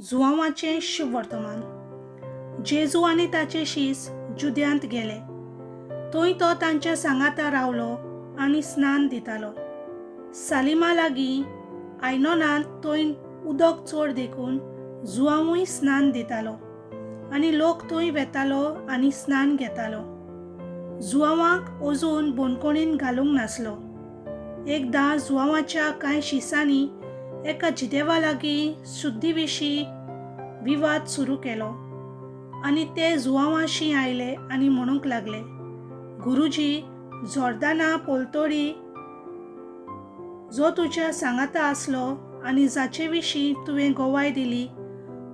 जुवांवाचें शुभवर्तमान. जेजू आनी ताचे शीस जुद्यांत गेले. थंय तो तांच्या सांगाता रावलो आनी स्नान दितालो. सालिमा लागीं आयनोनांत थंय उदक चड देखून जुवांवूय स्नान दितालो आनी लोक थंय वेतालो आनी स्नान घेतालो. जुवांवाक अजून बंदखणीन घालूंक नासलो. एकदां जुवांवाच्या कांय शिसांनी एका जिदेवा लागीं शुद्धी विशीं विवाद सुरू केलो आनी ते जुवांवाशी आयले आनी म्हणूंक लागले, गुरुजी, जोर्दाना पोलतोडी जो तुज्या सांगाता आसलो आनी जाचे विशीं तुवें गवाय दिली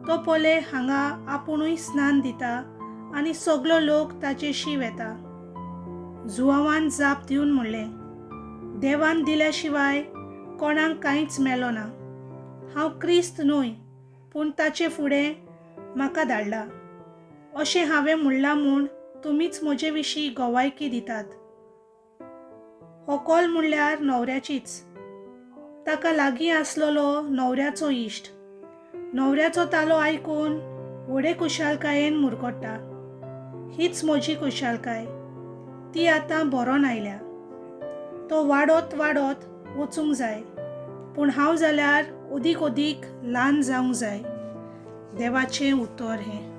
तो पळय हांगा आपुणूय स्नान दिता आनी सगलो लोक ताचेशी वेता. जुवांवान जाप दिवन म्हणलें, देवान दिल्या शिवाय कोणाक कांयच मेलो ना. हांव क्रिस्त न्हय, पूण ताचे फुडें म्हाका धाडला. अशें हांवें म्हणलां म्हूण तुमीच म्हजे विशीं गवायकी दितात. होकल म्हणल्यार न्हवऱ्याचीच. ताका लागीं आसलेलो न्हवऱ्याचो इश्ट न्हवऱ्याचो तालो आयकून व्हडे खुशालकायेन मुरगट्टा. हीच म्हजी खुशालकाय, ती आतां भरोन आयल्या. तो वाडत वाडत वचूंक जाय, पूण हांव जाल्यार अदीक अदीक ल्हान जावंक जाय. देवाचें उतर हें.